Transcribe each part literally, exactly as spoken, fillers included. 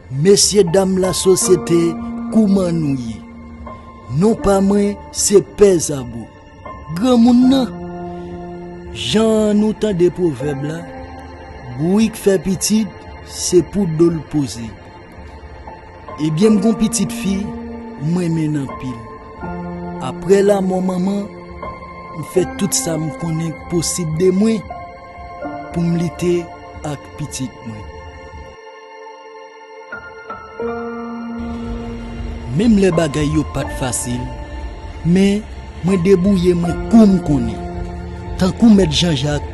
Mesye dam lasosyete, kouman nou ye? Non pa mwen, se Pè Zabo. Granmoun nan, jan nou tande pwovèb la, bourik fè pitit, se pou do l poze. Ebyen, m gon pitit fi, m renmen l anpil. Apre lanmò manman, m fè tout sa m konnen k posib de mwen pou m lite ak pitit mwen. Menm lè bagay yo pa t fasil, men mwen debouye mwen kou m konnen, tankou mèt Janjak,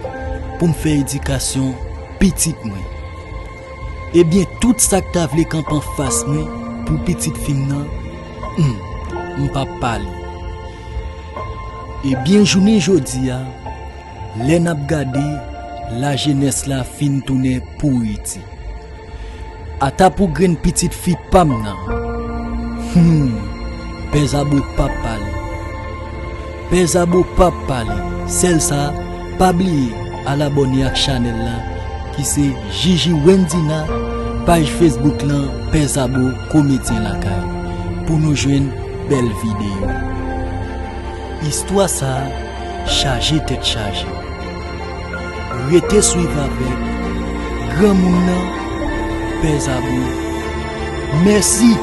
pou m fè edikasyon pitit mwen. Ebyen, tout sa k ta vle kanpe anfas mwen pou pitit fi m nan, hmm, m p ap pale. Ebyen, jounen jodi a, lè n ap gade, lajenès la fin tounen pouriti. Ata pou grenn pitit fi pa m nan. Hmm, Pè Zabo p ap pale. Pè Zabo p ap pale. Sèl sa, pa bliye al abòne ak chanèl la, ki se Jiji Wendina, paj Facebook lan Pè Zabo Komedyen Lakay, pou nou jwenn bèl videyo. Istwa sa a chaje tèt chaje. Rete swiv avèk granmoun nan, Pè Zabo. Mèsi!